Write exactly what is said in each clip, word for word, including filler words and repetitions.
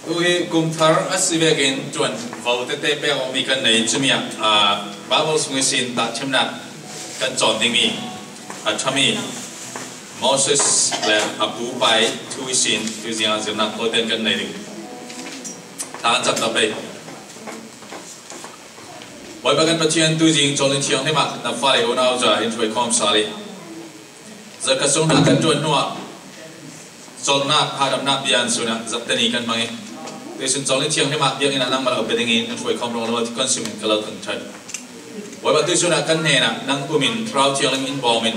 Tu hi kum thar a si vekin ṭuanvo tete pek awk mi kan nei, cumi ah, aa, Bible sung ihsin tahṭhimnak kan cawn dingmi a ṭhami Moses le a pupa ih thu ihsin tuzing ah zirnak tawite kan nei ding. Thla kan cam ta pei. Bawipa kan Pathian, tuzing Cawlni thianghlim ah na fale unau ca in hruaikhawm sal ih, zarhkhat sung hna kan ṭuan hnuah cawlhnak, hahdamnak bia an sun ah zarhte ni kan hmang ih, tuihsun Cawlni thianghlim ah biakinn ah nangmah lo pe dingin in hruaikhawm rawng lo ti kan sim in ka lo thangṭhat. Bawipa, tuihsun ah kan hnenah nang um in, Thlarau Thianghlim in bawm in,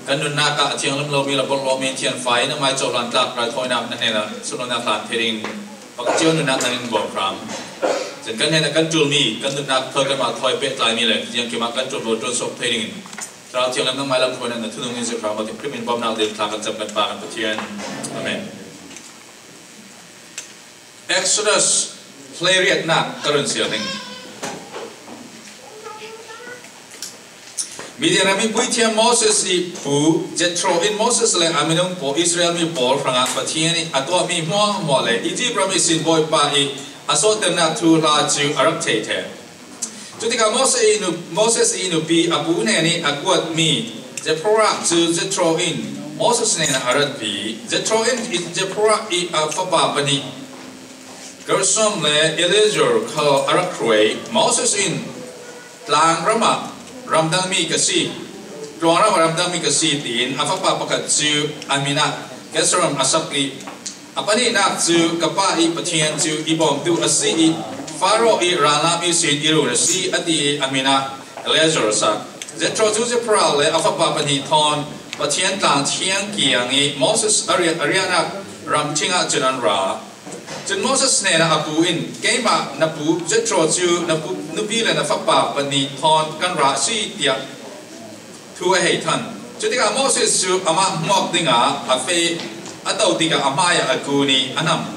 kan nunnak ah a thianghlim lomi le porhlawtmi thianfa ih nangmah ih cohlan tlak raithawinak na hnenah sunlawinak hlan thei dingin pakhat cio nunnak nang in bawm hram. Cun kan hnenah kan ṭulmi kan nunnak thol kanmah thawi pehtlaimi le ziangkim ah kan ṭuanvo ṭuansuak thei dingin Thlarau Thianghlim nangmah ih lamhruainak na thunung in zirh hram aw ti, Khrih min bawmnak ding thla kan cam kan Pa kan Pathian. Amen. Exodus hleiriatnak ka run siar ding. Midian ram ih puithiam Moses ih pu Jethro in Moses le a minung pawl, Israel mi pawl hrangah Pathian ih a tuahmi hmuahhmuah le Izipt ram ihsin Bawipa ih a sawhternak thuhla cu a rak theihthe. Cutikah Moses ih nu-, Moses ih nupi a pu hnenih a kuatmi Zipporah cu Jethro in Moses hnenah a ratpi. Jethro in Zipporah ih a fapa pahnih Gershom le Eliezer kha a rak hruai. Moses in, "Tlang ram ah ramdangmi ka si, tluang ram ah ramdangmi ka si," tiin a fapa pakhat cu a min ah Gershom a sak ih, a pahnihnak cu, "Ka pa ih Pathian cu i bawmtu a si ih Faro ih ralnam ihsin i run a si," a ti ih a min ah Eliezer a sak. Jethro cu Zipporah le a fapa pahnih thawn Pathian tlang thiang kiang ih Moses a riak, a riahnak ram thing ah cun an ra. Cun Moses hnenah a pu in, "Keimah na pu Jethro cu na pu, nupi le na fapa pahnih thawn kan ra a si," tiah thu a hei than. Cutikah Moses cu amah hmuak dingah a feh, a to tikah a hmaiah a kun ih a hnam.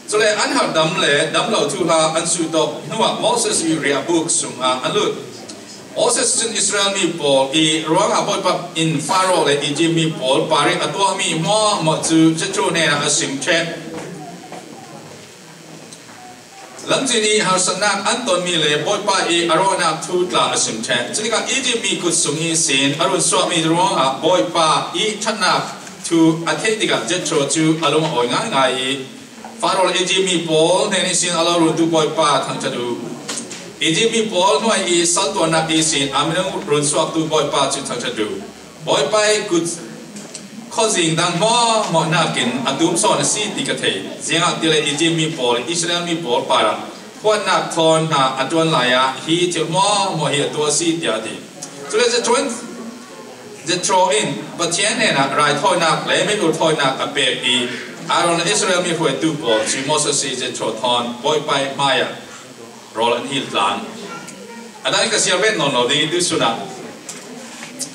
Cule an harhdam le damlo thuhla an suhtawk hnuah Moses ih riahbuk sungah an lut. Moses cun Israel mi pawl ih ruangah Bawipa in Faro le Izipt mi pawl parih a tuahmi hmuahhmuah cu Jethro hnenah a sim ṭheh. Lamzin ih harsatnak an tonmi le Bawipa ih a ruahnak thu tla a sim ṭheh. Cutikah Izipt mi kut sung ihsin a run suahmi ruangah Bawipa ih ṭhatnak thu a theih tikah Jethro cu a lung a awi ngaingai ih, "Faro le Izipt mi pawl hnen ihsin a lo runtu Bawipa thangṭhat uh. Izipt mi pawl hnuai ih saltuannak ihsin a minung run suaktu Bawipa cu thangṭhat uh. Bawipa ih kut khuazing dang hmuahhmuah hnakin a tum sawn a si ti ka thei. Ziangahtile Izipt mi pawl, Israel mi pawl parah huatnak thawn hna a ṭuan lai ah hi thil hmuahhmuah hi a tuah a si," tiah a ti. Cule Jethro in, Jethro in Pathian hnenah raithawinak le mit ur thawinak a pek ih, Aaron le Israel mi hruaitu pawl cu Moses ih Jethro thawn Bawipa ih hmaiah rawl an hil tlang. A dang ih ka siar vet nawn lo ding ih tuihsun ah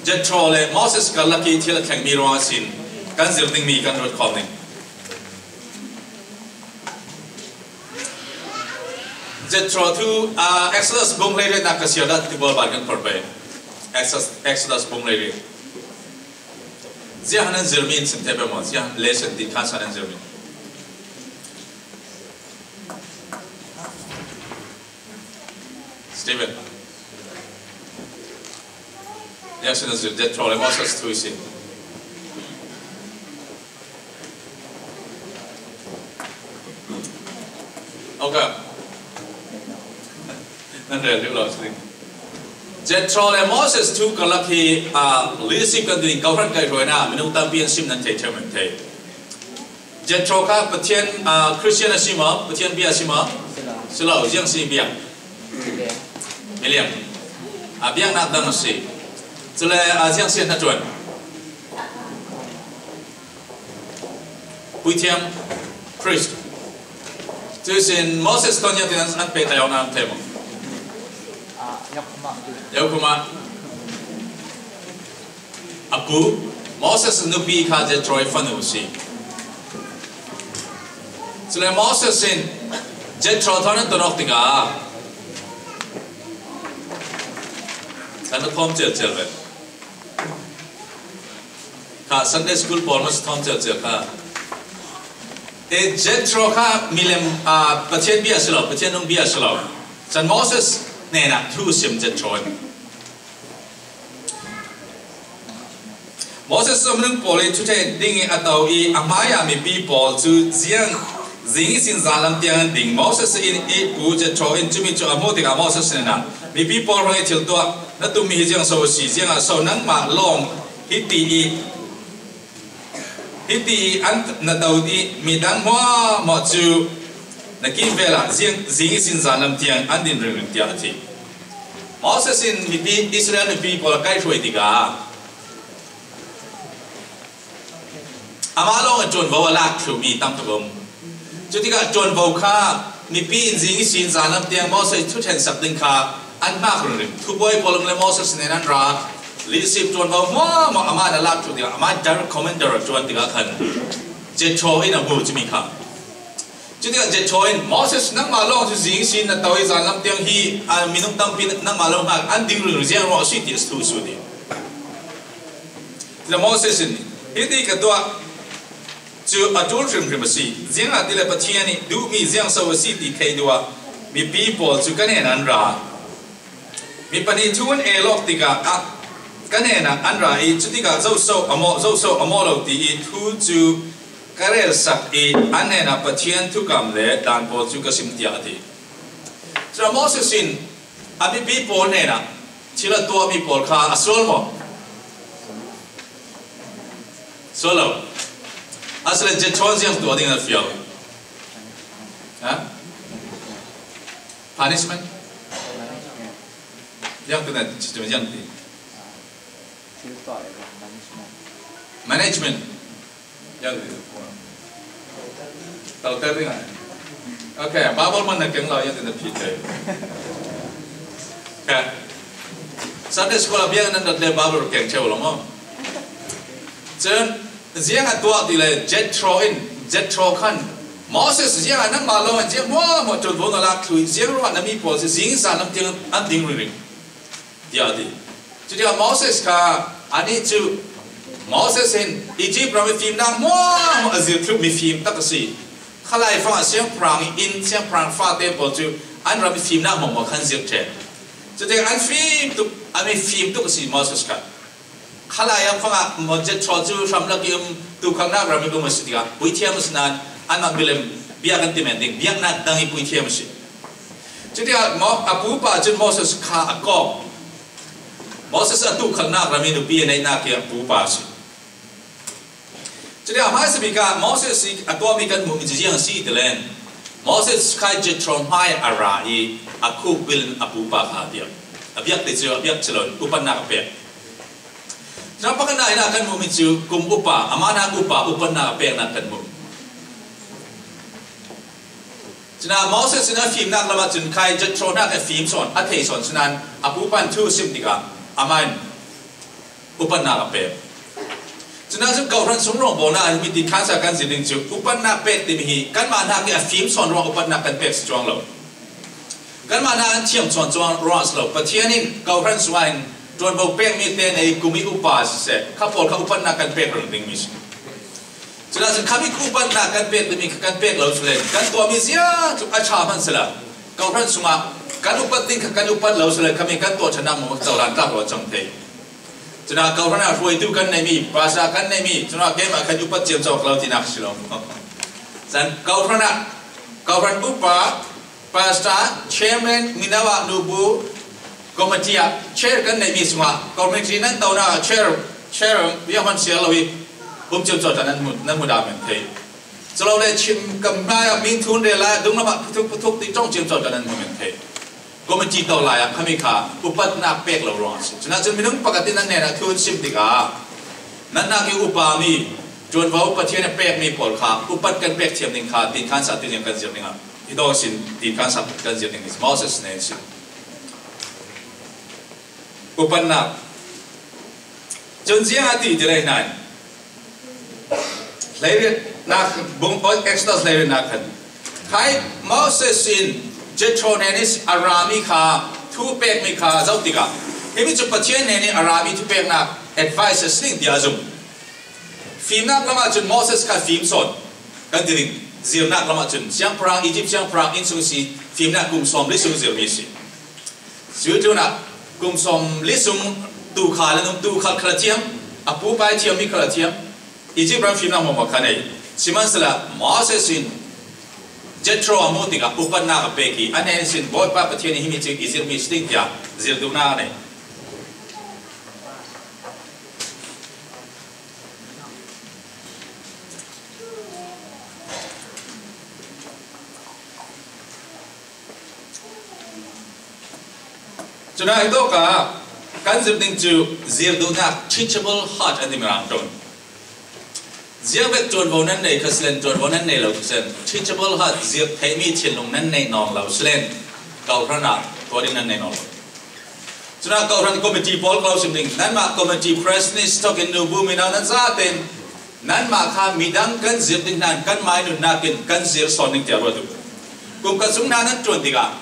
Jethro le Moses karlak ih thil a thlengmi ruang ihsin kan zir dingmi kan ruat khawm ding. Jethro thu, aa, Exodus bung hleiriatnak ka siar dah ti bual ban kan phor pei. Exodus, Exodus bung hleiriat. Ziah nan zirmi in sim thei pei maw? Ziah lesson ti khan sa nan zirmi. Stephen. Ziah nan zir Jethro le Moses thu ihsin. Okay. Nan rel deuh lo si ding. Jethro le Moses thu karlak hi, aa, leadership kan ti ding, kawhhran kaihhruainak minung tampi an sim nan thei ṭheu men thei. Jethro kha Pathian, aa, Christian a si maw? Pathian bia a si maw? Si lo. Ziang si bia? Miliang. Aa, biaknak dang a si. Cule, aa, ziang si a hnaṭuan? Puithiam, priest. Cuihsin Moses thawn ziangtin an, an pehtlai awknak an thei maw? Yokhuma. A pu, Moses nupi kha Jethro ih fanu a si. Cule Moses in Jethro thawn an ton awk tikah kan va thawm celcel ve. Kha Sunday school pawl hmasa thawm celcel kha. E, Jethro kha milem, a, Pathian bia si lo, Pathian nung bia si lo. Cun Moses hnenah thu sim Jethro in. Moses cu minung pawl i thuṭhen ding i a to i a hmai-ah mipi pawl cu ziang, zing ihsin zan lam tiang an ding. Moses in i pu Jethro in cumi cu a hmuh tikah Moses hnenah, mipi pawl hrang i thil tuah na tummi hi ziang so a si? Ziangah so nangmah lawng hiti i, hiti i an na to i midang hmuahhmuah cu na kimvel ah ziang, zing ihsin zan lam tiang an din ringring, tiah a ti. Moses in mipi, Israel mipi pawl a kaihhruai tikah, amah lawng a ṭuanvo a lak thlumi tam tuk a um. Cutikah ṭuanvo kha mipi in zing ihsin zan lam tiang Moses thuṭhensak ding kha an hngak ringring. Thubuai pawl le Moses nen an ra, leadership ṭuanvo hmuahhmuah amah in a lak thluh tikah, amah direct commander a ṭuan tikah khan Jethro in a hmu cumi kha. Cutikah Jethro in, Moses, nangmah lawng cu zing ihsin na to i zan lam tiang hi, a, minung tampi nangmah lawng hna an ding ringring, ziang ruang a si ti a thu a sut i. Cutikah Moses in, hiti ka tuah cu a ṭul hrimhrim a si. Ziangahtile Pathian ih duhmi ziang so a si ti thei duh ah mipi pawl cu ka hnen an ra. Mi pahnih thu an el awk tikah, ah, ka hnenah an ra i, cutikah zoso a mawh, zoso a mawh lo ti i thu cu ka relsak i, an hnenah Pathian thukam le dan pawl cu ka sim, tiah a ti. Cuah Moses in a mipi pawl hnenah thil a tuahmi pawl kha a sual maw? Sual lo. Asile Jethro ziang tuah ding a fial? Ha? Punishment? Ziang tu na, ziang ti. Management. Ziang ti. Tau ter ding ah. Okay, Bible man na keng lo, ziang ti na phi te. Okay. Sunday school a biak nan dat le Bible keng cheu lo maw? Cun ziang a tuah ti le Jethro in, Jethro khan, Moses, ziang a nangmah lawng in ziang hmuahhmuah ṭuanvo na lak thluh i, ziang ruah na mi pawl si, zing zan lam tiang an ding ringring, tiah a ti. Cutikah Moses kha, anih cu, Moses hin Egypt ram i fimnak hmuahhmuah a zir thluh mi fim tak a si. Khalai fangah siangpahrang i inn, siangpahrang fate pawl cu an ram i fimnak hmuahhmuah khan zir ṭhen. Cutikah an fim tuk, an mi fim tuk a si Moses kha. Khalai ah fangah Jethro cu hramlak i um, tukhalnak ram i um a si tikah puithiam a si nain anmah milem biak an ti men ding, biaknak dang i puithiam a si. Cutikah Mo-, a pupa cun Moses kha a kawk. Moses a tukhalnak ram i nupi a neihnak i a pupa a si. Cutikah hmaisabik ah Moses i a tuahmi kan hmuhmi cu ziang a si ti len, Moses kha Jethro hmai a ra i a khuk bil in a pupa kha a biak. A biak ti cu a biak si lo, upatnak a pek. Cun a pakhatnak in ah kan hmuhmi cu kum upa, amah hna upa upatnak a peknak kan hmuh. Cun ah Moses in a fimnak lam ahcun khai Jethro hna a fim sawn, a thei sawn, cun ah a pupa in thu a sim tikah amah in upatnak a pek. Cun ah cun kawhhran sung rawngbawl ah himi ti khansa kan zir ding cu upatnak pek timi hi kanmah hna khi a fim sawn ruang upatnak kan pek si cuang lo. Kanmah hna an thiam sawn cuang ruang a si lo. Pathian in kawhhran sungah hin ṭuanvo pekmi te nei kum i upa siseh, kha pawl kha upatnak kan pek rero dingmi si. Cun ah cun khami kha upatnak kan pek dingmi kha kan pek lo cu len, kan tuahmi zia cu a ṭha hmanh sila, kawhhran sungah kan upat ding kha kan upat lo cu len, khami kan tuah ṭhannak maw, cohlan tlak lo cang thei. Cun ah kawhhran ah hruaitu kan neihmi, pastor kan neihmi, cun ah keimah kan upat ciamco lo tinak si lo. Cun kawhhran ah, kawhhran upa, pastor, chairman, mino ah nubu, committee ah chair kan neihmi sungah, committee nan tonak ah chair, chair, bia hman siar lo i, um ciamco nan hmu, nan hmu dah men thei. Culole chim kam hmai ah, min thun rel lai ah, dunglam ah pathuk pathuk ti ṭong ciamco nan hmu men thei. Committee to lai ah khami kha upatnak pek lo ruang a si. Cun ah cun minung pakhat in nan hnenah thu an sim tikah, nan nak i upa mi, ṭuanvo Pathian a pekmi pawl kha upat kan pek thiam ding kha, tin khan sa ti kan zir ding ah, hi dawh sin, tin khan sa kan zir ding hi Moses nen sin. Upatnak. Cun ziang a ti ti le hna in, hleiriatnak bung, Exodus hleiriatnak khan khai Moses in Jethro nen in a rami kha, thu pekmi kha zoh tikah, himi cu Pathian nen in a rami thupeknak, advice a si ding tiah a zum. Fimnak lam ahcun Moses kha fim sawn kan ti ding. Zirnak lamah cun siangpahrang, Egypt siangpahrang innsung si fimnak kum sawmli sung zirmi si. Cucu nak kum sawmli sung tu kha le nung tu khat khat thiam, a pupa thiammi khat thiam, Egypt ram fimnak hmuahhmuah kha nei. Sihmanhsehla Moses in Jethro a hmuh tikah upatnak a pek i a hnen sin Bawipa Pathian in himi cu i zirmi si ding tiah zir duhnak a nei. Cun a hi tawk ah kan zir ding cu zir duhnak, teachable heart an timi rang ṭong. Ziang bek ṭuanvo nan nei kha silen, ṭuanvo nan nei lo kha silen, teachable heart, zir theihmi thinlung nan nei nawn lo silen, kawhhran ah tuah ding nan nei nawn lo. Cun a kawhhran committee pawl ka lo sim ding. Nanmah committee president si ṭhawk in nubu mino nan zaten nanmah kha midang kan zir ding hna in kanmah i nunnak in kan zir sawn ding tiah ruat uh. Kum khat sung hna nan ṭuan tikah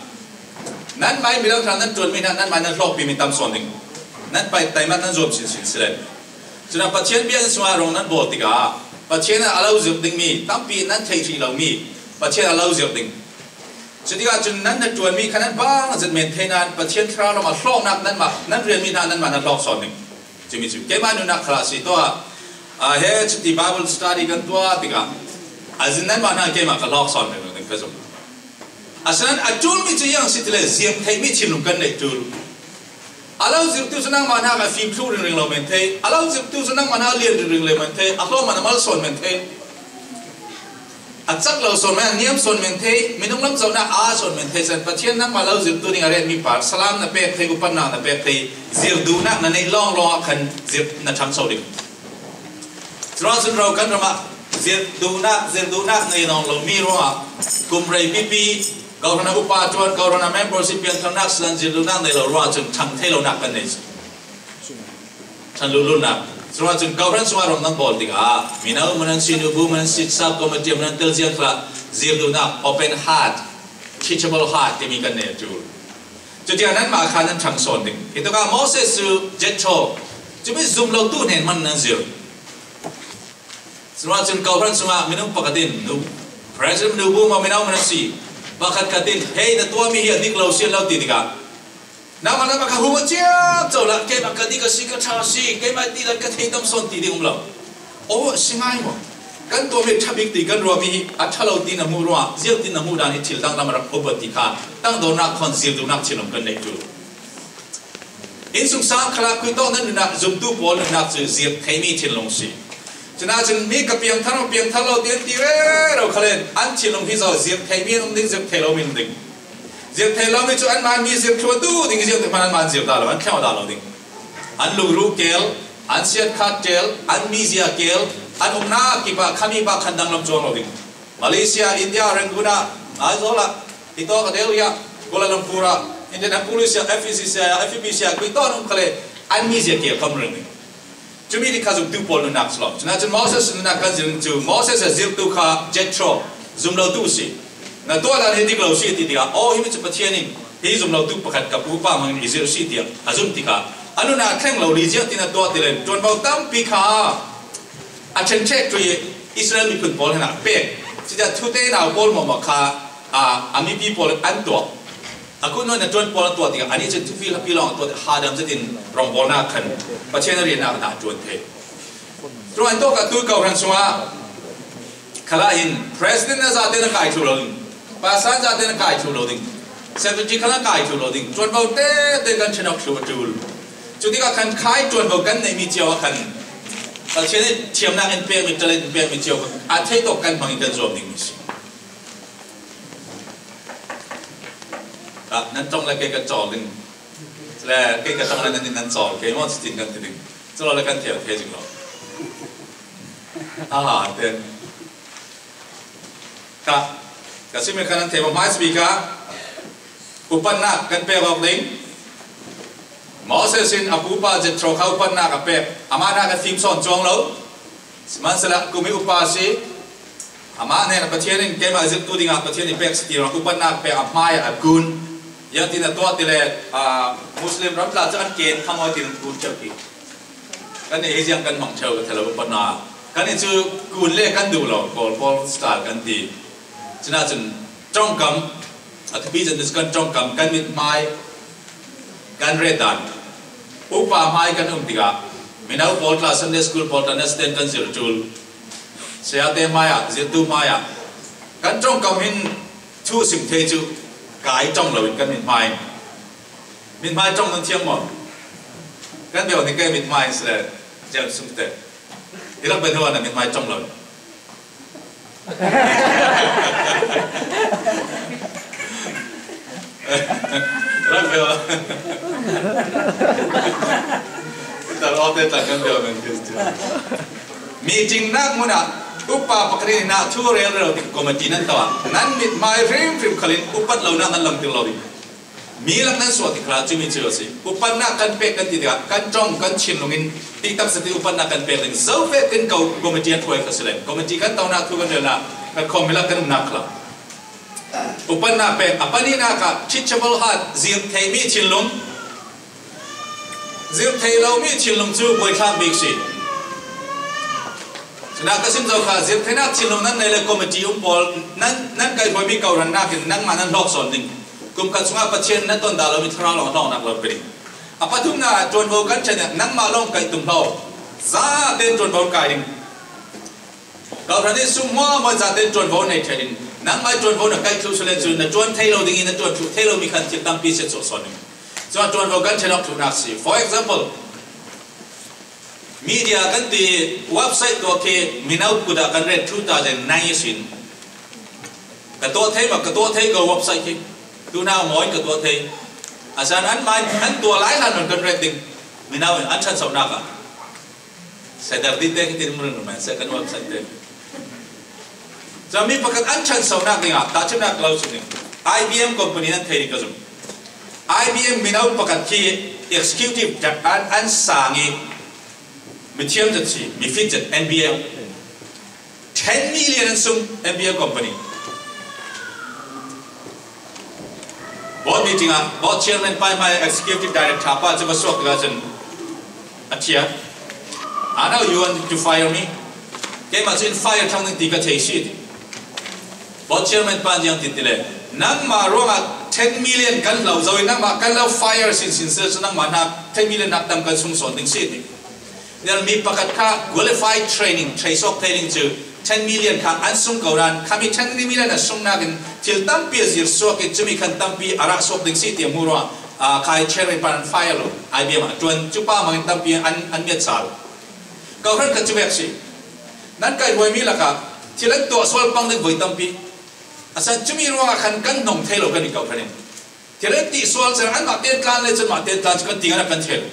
nanmah i midang hna nan ṭuanmi hna nanmah nan hlawkpimi tam sawn ding. Nan pai taimat nan zuam sinsin silen. Cun a Pathian biakinn sungah rung nan bawl tikah Pathian a lo zir dingmi tampi nan theih hrih lomi Pathian a lo zir ding. Cutikah cun nan na ṭuanmi kha nan bang zet men thei nain Pathian Thlarau lam a hlawknak nanmah, nan rianmi hna nanmah nan hlawk sawn ding. Cumi cu keimah nunnak khal a si. Tuah, ah, he cuti Bible study kan tuah tikah a zin nanmah hna keimah ka hlawk sawn ding, ding ka zumh. Asinain a ṭulmi cu ziang si ti le, zir theihmi thinlung kan neih ṭul. A lo zirtu cu nangmah hna ka fim thluh ringring lo men thei. A lo zirtu cu nangmah hna lian ringring lo men thei. A hlawm ah na mal sawn men thei. A cak lo sawn men, a niam sawn men thei. Minung lam zohnak aa sawn men thei. Cun Pathian nangmah lo zirtu ding a retmi pa salam na pek thei, upatnak na pek thei. Zir duhnak na neih lawnglawng ah khan zir na ṭhangso ding. Curuangah cun ro kan ram ah zir duhnak, zir duhnak nei nawn lomi ruangah kum rei pipi, kawhhran a upa ṭuan, kawhhran a membership piangtharnak sinan zir duhnak nei lo ruangah cun ṭhang thei lonak kan nei cu. Ṭhan luhlulnak. Curuangah cun kawhhran sungah ram nan bawl tikah mino maw nan si, nubu maw nan si, sub committee maw nan tel ziang khalah zir duhnak, open heart, teachable heart timi kan nei a ṭul. Cutikah nanmah kha nan ṭhang sawn ding. Hi tukah Moses cu Jethro, cumi zum lo tu hnen hmanh nan zir. Curuangah cun kawhhran sungah minung pakhat in, nu, president nubu maw mino maw nan si, pakhat khat in, hei, na tuahmi hi a dik lo si an lo ti tikah, nangmah, nangmah kha hum a ciam co lah, keimah ka dik a si, ka ṭha a si, keimah ti dan ka thei tam sawn ti ding um lo. Aw, a si ngai maw? Kan tuahmi ṭha bik ti kan ruahmi hi a ṭha lo ti na hmuh ruangah, ziangtin na hmuh dan hi thil dang lam a rak upat ti kha, tangdornak khawn zir duhnak thinlung kan neih ṭul. Innsungsang khalah khuitawk nan nunnak, zumtu pawl nunnak cu zir theihmi thinlung si. Cun ahcun mi ka piangthar maw, piangthar lo ti an ti rero khal in an thinlung hi zaw zir theihmi an um ding, zir thei lomi an um ding. Zir thei lomi cu anmah an mi zir thluh a duh ding, zir te hmanh anmah an zir dah lo, an thleng dah lo ding. An lungruh kel, an siatkhat kel, an mizia kel, an umnak kip ah khami bah khan danglam cuang lo ding. Malaysia, India, Rangoon ah, Aizawl ah, hitawk a Delhi ah, Kuala Lumpur ah, Indianapolis ah, F E C C I ah, F E B C I ah, khuitawk an um khal le an mizia kel kham ring ding. Cumi nih kha zumtu pawl nunnak si lo. Cun ahcun Moses nunnak kan zir cu, Moses a zirtu kha Jethro, zumlotu si. Na tuah dan hi dik lo si ti tikah, aw, himi cu Pathian in hi zumlotu pakhat ka pupa hmangin i zirh si tiah a zumh tikah a nunnak a thleng lo li ziangtin a tuah ti le ṭuanvo tampi kha a ṭhenṭhek ṭui Israel miphun pawl hnenah a pek. Cutia thute nau pawl hmuahhmuah kha, aa, a mipi pawl an tuah. A kut nuai na ṭuan pawl a tuah tikah anih cun thupi hlapi lawng a tuah, hadam zetin rawngbawlnak khan Pathian a riannak a ṭuan thei. Curuangah tawk atu kawhhran sungah khalah hin president na zate na kai thluh lo ding, pastor zate na kai thluh lo ding, secretary kha na kai thluh lo ding, ṭuanvo tete kan ṭhen awk thluh a ṭul. Cutikah khan khai ṭuanvo kan neihmi cio ah khan Pathian in thiamnak in pekmi, talent in pekmi cio kha a theih tawk kan hmang in kan zuam dingmi si. Ah, nan ṭong le kei ka cawl ding. Le kei ka ṭong le nan in nan cawl, kei maw cutin kan ti ding. Cu lo le kan thiam thei zing lo. Ah, ten. Ka, ka simi kha nan thei maw? Hmai speaker, upatnak kan pek awk ding. Moses in a pupa Jethro kha upatnak a pek. Amah hna ka fim sawn cuang lo. Sihmanhsehlaw kum i upa a si. Amah hnen Pathian in keimah zirhtu dingah Pathian i pek si ti ruang upatnak pek a hmai ah a kun. Ziangtin a tuah ti le, aa, Muslim ram tla cu an ken kham aw tin an kun ṭheu ti. Kan nih hi ziang kan hmang ṭheu ka thei lo, upatnak. Kan nih cu kun le kan duh lo, Kawl pawl style kan ti. Cunah cun ṭongkam, a thupi cun kan ṭongkam, kan mithmai, kan ret dan. Upa hmai kan um tikah, mino pawl tla, Sunday school pawl tla, nasten kan zir ṭul. Sayate hmai ah, zirtu hmai ah, kan ṭongkam hin thu sim thei cu kai ṭong loin kan mithmai. Mithmai ṭong nan thiam maw? Kan bia nih ke mithmai si le, James sung te. I rak bia hnu ah na mithmai ṭong lo. Rak bia. Tar awte tla kan bia men Christian. Meeting nak mun ah upa pakhat in nak thu rel rel ding committee nan tawh ah, nan mithmai hrimhrim khalin upat lo nak nan lamtir lo ding. Mi lak nan suah tikah cumi cu a si. Upatnak kan pek kan ti tikah kan ṭong, kan thinlung in ti taksa ti upatnak kan pek ding. Zo ve kan ko committee an thuai kha si len. Committee kan tonak thu kan relnak kan khawm mi lak kan umnak khla. Upatnak pek a pahnihnak ah teachable heart, zir theihmi thinlung. Zir thei lomi thinlung cu buaithlak bik si. Cunak ka sim zo kha, zirtheinak thinlung nan nei le committee um pawl, nan, nan kaihhruaimi kohrannak in nangmah nan hlawk sawn ding. Kum khat chungah Pathian nan ton dah lomi thlarau lawng hlawknak lo pe ding. A pathumnak ah ṭuanvo kan ṭhen ah nangmah lawng kaih tum hlo. Zaten ṭuanvo kai ding. Kohran in sum hmuahhmuah zaten ṭuanvo nei ṭheh ding. Nangmah ṭuanvo na kaih thluh si le cu na ṭuan thei lo ding in na ṭuan thluh thei lomi khan thil tampi siatsuah sawn ding. Cun ṭuanvo kan ṭhen awk ṭhutnak si. For example, media kan ti website tuah khi mino kut ah kan ret two thousand nine ihsin. Ka tuah thei maw, ka tuah thei ko website khi. Tuna maw in ka tuah thei. A san an mai an tuah lai hlan kan ret ding. Mino in an ṭhansohnak ah. Saturday te khi tin mun man se kan website te. Cun mi pakhat an ṭhansohnak dingah tahṭhimnak lo si ding. I B M company nan thei ding ka zum. I B M mino pakhat khi executive an, an sang i mithiam zat si, mifit zat N B A. Ten million an sung N B A company. Board meeting ah, board chairman pa hmai executive director pa cu va suak tikah cun a ṭhiat. "I know you want to fire me. Keimah cu in fire thlang ding ti ka thei si," ti. Board chairman pa nih ziang ti ti le, "Nangmah ruangah ten million kan hlo zo i nangmah kan lo fire sinsin si cu nangmah hnak ten million nak tam kan sung sawn ding si," ti. Nia mi pakhat kha qualified training, thei sawk thei ding cu ten million kha an sung ko nain, khami ten million a sungnak in thil tampi a zir suak i cumi khan tampi a rah suak ding si ti a hmu ruangah, aa, khai chairman pa an fire lo, I B M ah ṭuan, cu pa hmangin tampi an, an miat sal. Kohran kha cu vek si. Nan kaihhruaimi lakah thil an tuah sual pang ding voi tampi. A san cumi ruangah khan kan hnong thei lo kan i kohran in. Thil an tih sual cang, anmah ten tlan le cun mah ten tlan cu kan ti ngan a kan thil.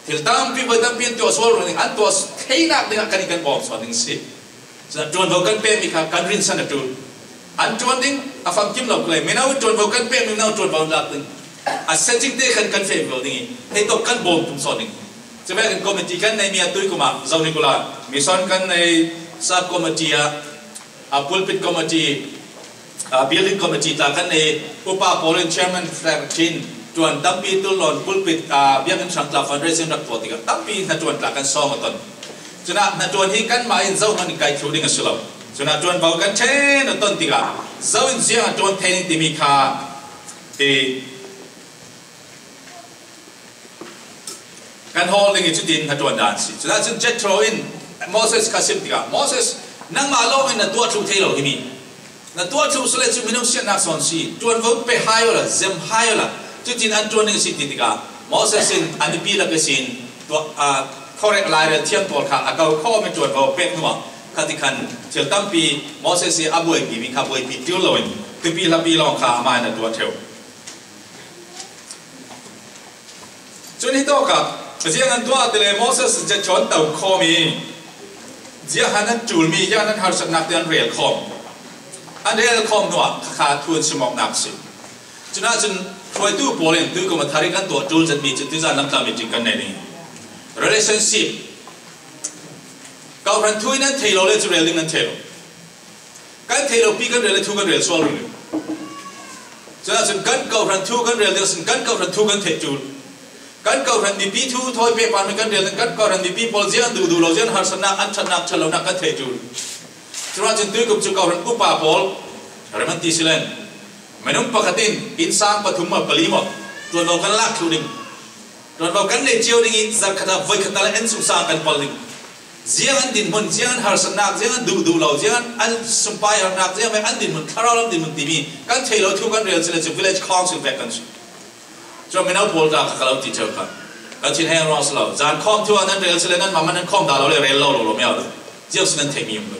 Thil tampi voi tampi an tuah sual rih ning, an tuah theinak dingah kan in kan bawm sual ning si. Cun ṭuanvo kan pekmi kha kan rinsan a ṭul. An ṭuan ding a famkim lo kle, mino ṭuanvo kan pekmi mino ṭuanvo an lak ding. A setting te khan kan feh vivo ding i, hei tawk kan bawm tum sual ding. Cuvekin committee kan neimi a tuikum ah, Zonikula, mission kan nei, sub committee ah, a pulpit committee, a building committee tla kan nei, upa pawl in chairman flag chin, ṭuan tampi tul lawn pulpit, a biakinn hrang tla fundraising rak tuah tikah tampi hna ṭuan tla kan sawm a ton. Cunah hna ṭuan hi kanmah in zohman in kai thluh ding a si lo. Cunah ṭuanvo kan ṭhen a ton tikah zo in ziang a ṭuan thei ning timi kha i kan hawl ding i cutin hna ṭuan dan si. Culah cun Jethro in Moses kha sim tikah, "Moses, nangmah lawng in na tuah thluh thei lo himi. Na tuah thluh si le cu minung siatnak sawn si. Ṭuanvo pe hai awla, zem hai awla, cutin an ṭuan ding a si," ti tikah Moses in a mipi lak ihsin tuah, aa, khawrek lairel thiam pawl kha a ko khawm i ṭuanvo pek hnuah kha ti khan thil tampi Moses i a buaipimi kha buaipi ṭul loin tupi hlapi lawng kha amah in a tuah ṭheu. Cun hitawk ah ziang an tuah ti le Moses Jethro an to khawm i ziah han an ṭulmi, ziah an harsatnak te an rel khawm. An rel khawm hnuah kha thu an simawknak a si. Cunah cun hruaitu pawl in tuikum a thar i kan tuah ṭul zetmi cu tuzan lam tla meeting kan nei ding. Relationship. Kawhhran thu in an thei lo le cu rel ding an thei lo. Kan thei lo pi kan rel le thu kan rel sual rih. Cunah cun kan kawhhran thu kan rel ding sin kan kawhhran thu kan theih ṭul. Kan kawhhran mipi thu thawi pehpar mi kan rel ding, kan kawhhran mipi pawl ziang duhduh lo, ziang harsatnak, an ṭhatnak, ṭhat lonak kan theih ṭul. Cunah cun tuikum cu kawhhran upa pawl, Raman ti silen. Minung pakhat in innsang pathum maw pali maw, ṭuanvo kan lak thluh ding, ṭuanvo kan nei cio ding i, zarh khat a voi khat a le an sungsang kan pal ding. Ziang an dinhmun, ziang an harsatnak, ziang an duhduh lo, ziang an, an sumpai harnak, ziang an dinhmun, thlarau lam dinhmun timi kan thei lo thu kan rel sile cu village council vek kan si. Cun mino pawl ta kha ka lo ti cio kha. Ka thin heng ruang si lo. Zan khawm thu ah nan rel sile, nan mah nan khawm dah lo le rel lo lo lo miau lo. Ziang si nan theihmi um lo.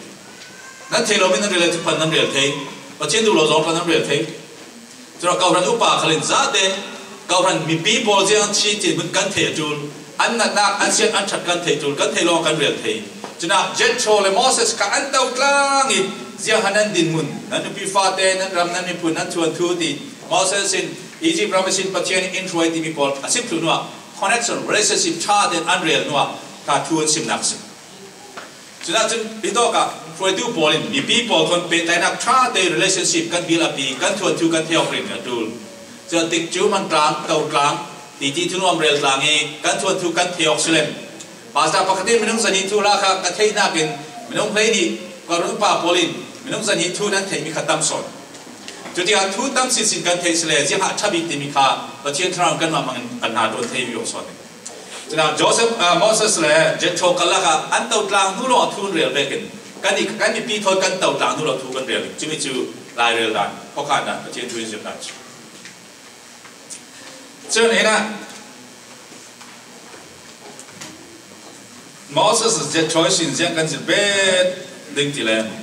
Nan thei lomi nan rel le, thuphan nan rel thei. Pathian duh lo zong kha nan rel thei. Cun kawhhran upa khal in zate, kawhhran mipi pawl ziang si ti hmun kan thei a ṭul. An natnak, an siat, an ṭhat kan thei ṭul, kan thei lawng kan rel thei. Cun ah Jethro le Moses kha an to tlang i, ziang han nan dinhmun, nan nupi fate, nan ram, nan miphun, nan thuanthu ti, Moses in Egypt ram a sin Pathian in in hruai timi pawl a sim thluh hnuah, connection, relationship ṭha tein an rel hnuah kha thu an simnak si. Cunah cun hitawkah hruaitu pawl in mipi pawl khawn pehtlaihnak ṭha te relationship kan build up i, kan thuanthu kan thei awk ringring a ṭul. Cun a tikcu man tlang, to tlang, titi thunuam rel tlang i kan thuanthu kan thei awk si len. Pastor pakhat in minung zahnih thu hla kha ka theihnak in minung hleihnih ka run upa pawl in minung zahnih thu nan theihmi kha tam sawn. Cutikah thu tam sinsin kan theih si le, ziangah ṭha bik timi kha Pathian Thlarau kanmah hmangin kan hna ṭuan thei vivo sawn. Cunah Joseph, ah, Moses le Jethro karlak ah an to tlang hnu lawng a thu an rel vekin kan i, kan mipi thawn kan to tlang hnu lawng thu kan rel. Cumi cu Lai rel dan, khuakhan dan, Pathian thu in zirh dan cu. Cun hinah Moses le Jethro sin ziang kan zirh bet ding ti le.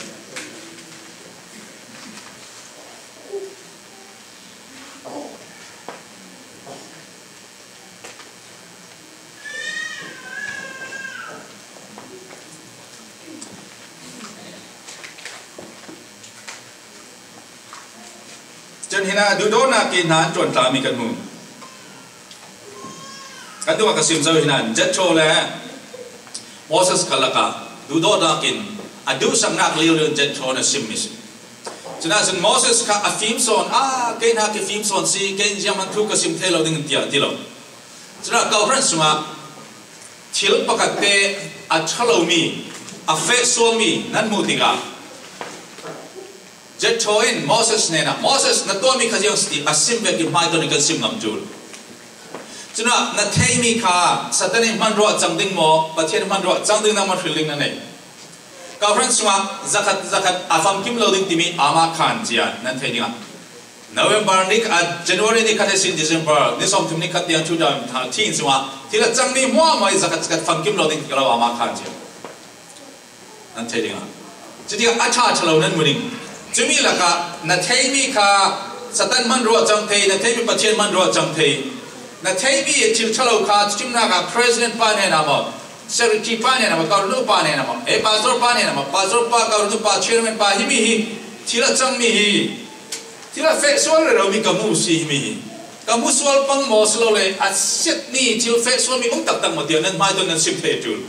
Cun hinah duhdawtnak i hna an ṭuan tlami kan hmu. Kan duh ah ka sim zo hinah Jethro le Moses karlak ah duhdawtnak in a duhsaknak lio lio in Jethro na simmi si. Cunah cun Moses kha a fim sawn, a, kei hna ka fim sawn si, kei in zianghman thu ka sim thei lo ding in tiah a ti lo. Cunah kawhhran sungah thil pakhat te a ṭha lomi, a feh sualmi nan hmuh tikah Jethro in Moses hnenah, Moses, na tuahmi kha ziang si ti a sim vekin hmaitonin kan sim ngam ṭul. Cunah na theihmi kha Satan in hmanrua cang ding maw, Pathian hmanrua cang ding, nangmah hrilh ding na nei. Kawhhran sungah zakhat, zakhat a famkim lo ding timi ama khan cia nan thei dingah November ni, ah, January ni khat ihsin December ni sawmthum ni khat tiang two thousand thirteen sungah thil a cangmi hmuahhmuah i zakhat, zakhat famkim lo ding ti ka lo ama khan cia nan thei dingah. Cutikah a ṭha ṭha lo nan hmu ding. Cumi lakah na theihmi kha Satan hmanrua cang thei, na theihmi Pathian hmanrua cang thei. Na theihmi thil ṭha lo kha cimnak ah president pa hnenah maw, secretary pa hnenah maw, kawhhran upa hnenah maw, eh, pastor pa hnenah maw, pastor pa, kawhhran upa, chairman pa, himi hi thil a cangmi hi, thil a feh sual rero mi ka hmu si himi hi. Ka hmu sual pang maw si lo le, a siatmi thil feh sualmi um taktak maw tiah nan hmaituan nan sim thei a ṭul.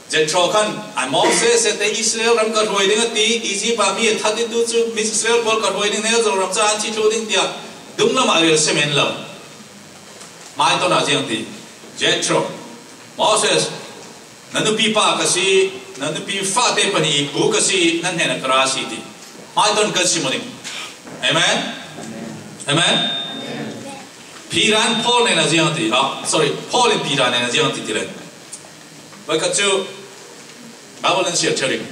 Jethro khan, a Moses, ete Israel ram ka hruai ding a ti, Egypt ah mi a that i tu cu mi Israel pawl ka hruai ding, neu zo ram ca an thi thluh ding tiah dunglam ah rel si men lo. Hmaituan ah ziang ti, Jethro, Moses, na nupi pa ka si, na nupi fate pahnih pu ka si, nan hnenah ka ra si ti. Hmaituan kan si maw ding. Amen? Amen? Peter in Paul hnenah ziang ti, ah, sorry, Paul in Peter hnenah ziang ti ti le. Voikhat cu Bible nan siar ṭheu ding.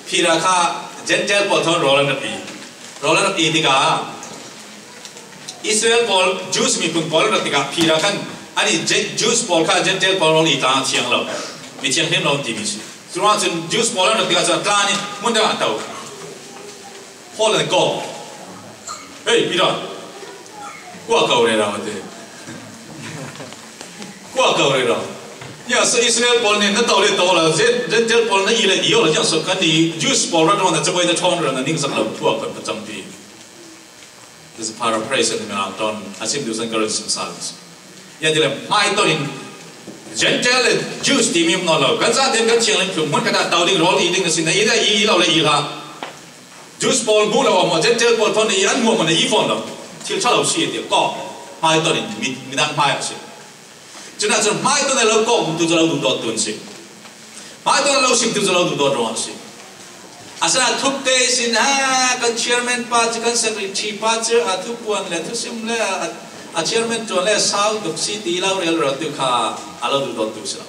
Peter kha Gentile pawl thawn rawl an rak i. Rawl an rak i tikah Israel pawl, Jews miphun pawl an rak tikah Peter khan an i Gen-, Jews pawl kha Gentile pawl rawl i tlang thiang lo. Mi thianghlim lo an timi si. Curuangah cun Jews pawl an rak tikah cun a tlan i hmun dang ah a to. Paul an kawk. Hei, Peter, kua ko rero a ti. Kua ko rero. Ya, so Israel pawl nih na to le to la, Gen-, Gentile pawl na i le i awla, ya, so kan i Jews pawl rat na cabuai na ṭhawn rero na ningzak lo, kua ko na cang ti. This is paraphrase in Mirang ton, a sim duh san ka run sim sal. Ya, ti le, hmai ton in Gentile le Jews ti mi um nawn lo. Kan zate kan thianghlim tluk, hmun khat ah to ding, rawl i ding na si, na i le i, i lo le i hlah. Jews pawl hmuh lo a hmuh, Gentile pawl thawn i an hmuh hmuh na i fawn lo. Thil ṭha lo si a ti ko. Hmai ton in mi, midang hmai a si. Cun ah cun hmai ton a lo kawk tu cu lo duhdawt tu an si. Hmai ton a lo sim tu cu lo duhdawt ruang a si. A sana thupte sin ha, kan chairman pa cu, kan secretary pa cu, a thupuan le thusim le a, a chairman tuan le sau duk si ti lo rel rel tu kha a lo duhdawt tu si lo.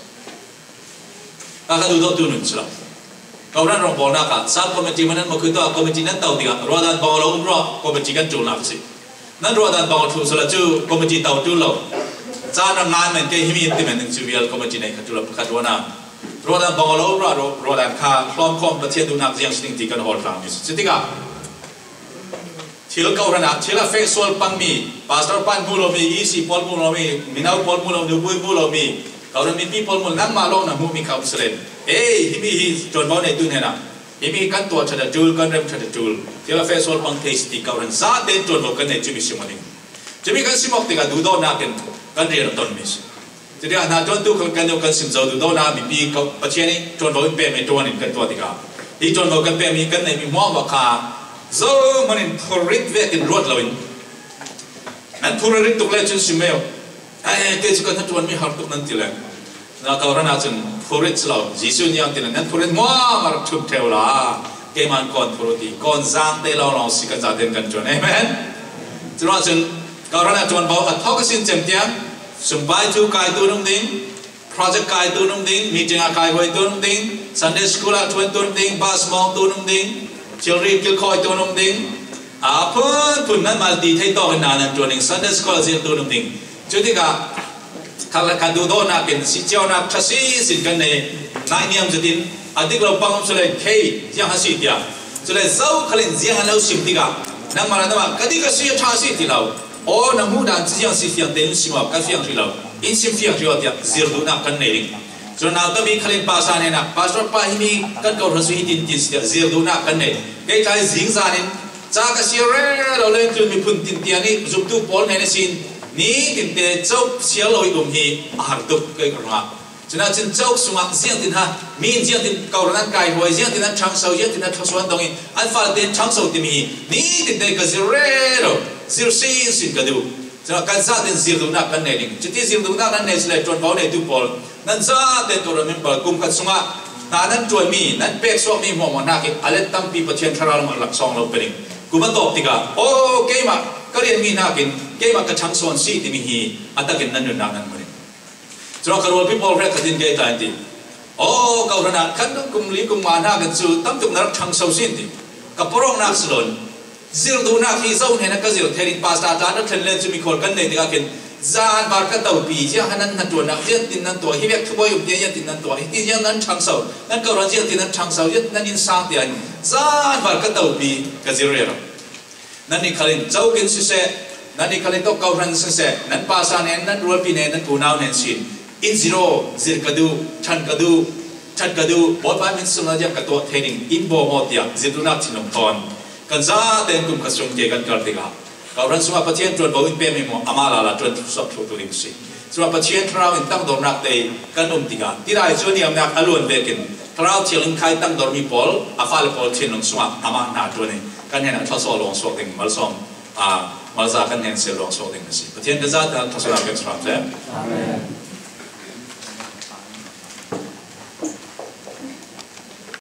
Ka ka duhdawt tu nun si lo. Kawhhran rawngbawlnak ah sub committee man an maw khutu a committee nan tau tikah ruahdan bang a lo um ruah committee kan ṭulnak a si. Nan ruahdan bang a ṭhu sala cu committee tau ṭul lo. Caan a ngai men ke himi ti men cu vial committee nei kha ṭul lo pakhat ruahnak. Ruahdan bang a lo ruah ruah, ruahdan kha hlawm khawm Pathian duhnak ziang si ding ti kan hawl tlangmi si. Cutikah thil kawhhran ah thil a feh sual pangmi, pastor pan hmu lomi, E C pawl hmu lomi, mino pawl hmu lomi, nupui hmu lomi, kawhhran mipi pawl hmu, nangmah lawng na hmuhmi kha um salen. Ei, himi hi ṭuanvo neitu hnenah himi kan tuah ṭhat a ṭul, kan rem ṭhat a ṭul, thil a feh sual pang thei si ti kawhhran zate ṭuanvo kan nei cumi sim aw ning. Cumi kan sim awk tikah duhdawtnak in kan rian a tonmi si. Cutikah hna ṭuantu khal kan, kan sim zo duhdawtnak mipi ko Pathian ih ṭuanvo in pekmi ṭuan in kan tuah tikah hi ṭuanvo kan pekmi kan neihmi hmuahhmuah kha zohman in phurrit vekin ruat loin nan phurrit tuk le cun sim meo. Ai, kei cu kan hnaṭuanmi har tuk nan ti le. Na kawhhran ahcun phurrit si lo. Jesuh nih an ti le nan phurrit hmuahhmuah rak ṭhum ṭheu la. Keimah in kawn phurrit i kawn zaangte lawnglawng si kan zate in kan ṭuan. Amen. Curuangah cun kawhhran ah ṭuanvo a thawk a sin cem tiang sumpai cu kai tu nung ding, project kai tu nung ding, meeting ah kai huai tu nung ding, Sunday school ah ṭuan tu nung ding, bus mawng tu nung ding, thilri kilkhawi tu nung ding, a phunphun nan mal ti thei tawk in nan ṭuan ding, Sunday school ah zir tu nung ding. Cutikah kha, kha duhdawtnak in si ciaunak ṭha si sin kan nei. Naihniam zetin a dik lo pang um cu le, hei, ziang a si tiah. Cule zokhal in ziang an lo sim tikah nangmah le nangmah ka dik a si, a ṭha a si ti lo. Aw, na hmuh dan cu ziang si fiang tein sim aw, ka fiang hrih lo. In sim fiang hrih aw tiah zir duhnak kan nei ding. Cun nautami khal in pastor hnenah, pastor pa, himi kan kawhhran cu hitin tin si tiah zir duhnak kan nei. Kei tlai zing zan in ca ka siar rero le tlun miphun tin tiang ih zumtu pawl hnen ihsin ni tinte co siar lo ih um hi a har tuk kei ka ruangah. Cun ahcun co sungah ziangtin ha, mi in ziangtin kawhhran an kai huai, ziangtin an ṭhangso, ziangtin an thluasuah an dong ih an falte an ṭhangso timi hi ni tinte ka zir rero, zir sinsin ka duh. Cun kan zaten zir duhnak kan nei ding. Cuti zir duhnak nan nei si le ṭuanvo neitu pawl, nan zaten kawhhran member kum khat sungah hna nan ṭuanmi, nan peksuahmi hmuahhmuah hnakin a let tampi Pathian Thlarau lam a laksawng lo pe ding. Kum a tawp tikah, aw, keimah ka rianmi hnakin keimah ka ṭhangso an si timi hi a takin nan nunnak nan hmu ding. Curuangah ka rualpi pawl hrekkhat in kei tla in ti, aw, kawhhran ah khan kum li kum nga hna kan cu tam tuk na rak ṭhangso si in ti. Ka pawrawknak si loin zir duhnak hi zo hnen ah ka zir thei ding, pastor tla na thlen len cu mikhual kan nei tikah khin zan var ka topi, ziang han nan hnaṭuannak, ziangtin nan tuah, hi vek thubawi um tiah ziangtin nan tuah, hiti ziang nan ṭhangso, nan kawhhran ziangtin nan ṭhangso, ziangtin nan innsang tiah zan var ka topi ka zir rero. Nannih khal in cokin siseh, nannih khal in tawk kawhhran siseh, nan pastor nen, nan rualpi nen, nan unau nen sin in zir aw, zir ka duh, ṭhan ka duh, ṭhat ka duh, Bawipa min sungah ziang ka tuah thei ding in bawm aw tiah zir duhnak thinlung thawn kan zaten kum khat sung ke kan kal tikah kawhhran sungah Pathian ṭuanvo in pekmi hmuah amah lala ṭuan suak thluh tu ding si. Cun Pathian Thlarau in tangdornak te kan um tikah tidai cu niamnak a luan vekin Thlarau Thianghlim khai tangdormi pawl, a fale pawl thinlung sungah amah hna ṭuan in kan hnenah thluasuah lawng suak ding, malsawm, aa, malza kan hnen sel lawng suak ding a si. Pathian kan zate thluasuahnak pek hram seh. Amen.